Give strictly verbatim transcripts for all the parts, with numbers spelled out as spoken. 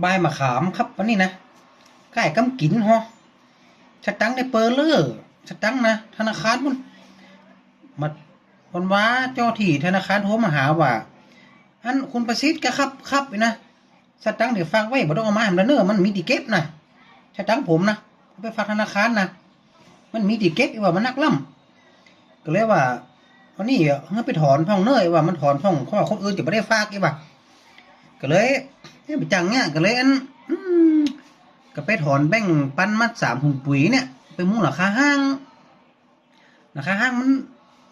บายมะขามครับ วันนี้นะ ใกล้กำกินฮอ สตังค์ได้เปอเลอร์ สตังค์นะ ธนาคารมัน มา วันว่าเจ้าที่ธนาคารโทรมาหาว่า อันคุณประสิทธิ์ก็ครับ ครับนี่นะ สตังค์เดี๋ยวฝากไว้ บ่ต้องเอามาให้มันเด้อ มันมีที่เก็บนะ สตังค์ผมนะ เอาไปฝากธนาคารนะ มันมีที่เก็บอีกว่า มันนักล้ำ ก็เลยว่า วันนี้เฮาไปถอนพ่องเน้อว่า มันถอนพ่อง เพราะว่าคนอื่นจะบ่ได้ฝากอีกว่า ก็เลย เอ้ย ไปจั่งเนี่ย ก็เลยอัน อืม ก็ไปถอนแบ่งปันมาสามถุงปุ๋ยเนี่ย ไปมูลค่าห้าง ราคาห้างมัน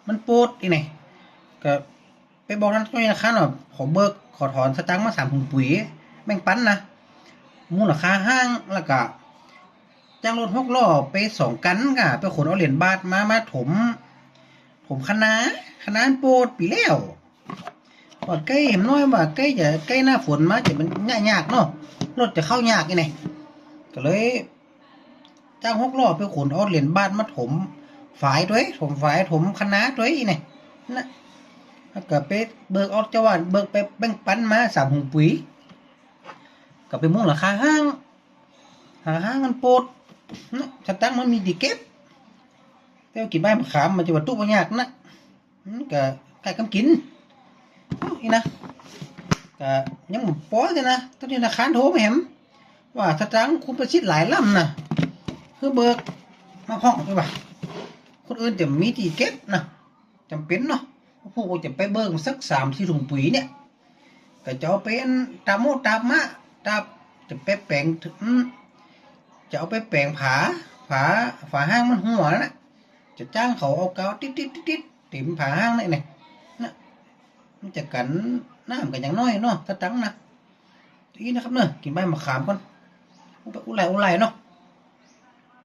มันโปดอีไหน ก็ไปบอกธนาคารว่า ขอเบิก ขอถอนสตังค์มาสามถุงปุ๋ย แบ่งปันนะ มูลค่าห้าง แล้วก็จ้างรถหกล้อไปสองคัน ก็ไปขนเอาเหรียญบาทมา มาถม ถมคะน้า คะน้ามันโปดปีแล้ว ว่าใกล้ เห็นน้อยว่าใกล้จะ ใกล้หน้าฝนมาจะมันยากๆเนาะ รถจะเข้ายากอีไหน ก็เลย จ้างหกล้อไปขนเอาเหรียญบาทมาถมฝายด้วย ถมฝาย ถมคะน้าด้วยอีไหน นะ แล้วก็ไปเบิกออกจากบ้าน เบิกไปแบ่งปันมาสามถุงปุ๋ย ก็ไปมูลค่าห้าง หาห้างมันโปด นะ สตังค์มันมีที่เก็บ แต่ว่ากินใบมะขามมันจะว่าตุ๊บ่ยากนะ อืม ก็ใกล้กำกิน เอ้า อีนะ ก็ยังบ่ปอเลยนะ ตอนนี้ธนาคารโทรมาแหม ว่าสตังค์คุณประสิทธิ์หลายล้ำนะ คือเบิกมาพ่องดีกว่า คนอื่นจะมีที่เก็บนะ จำเป็นเนาะ ผู้จะไปเบิกสักสามสี่ถุงปุ๋ยเนี่ย ก็จะเอาไปอันตาโมตามะ ตา จะไปแปลง อืม จะเอาไปแปลงฝา ฝา ฝาห้างมันหัวนั่นน่ะ จะจ้างเขาเอากาวติดๆๆๆ เต็มฝาห้างนี่ นี่ นะ มันจะกันน้ำกันอย่างน้อยเนาะ สตังค์นะ อีนะครับเนอะ กินใบมะขามก่อน อุย อุยไหล่ อุยไหล่เนาะ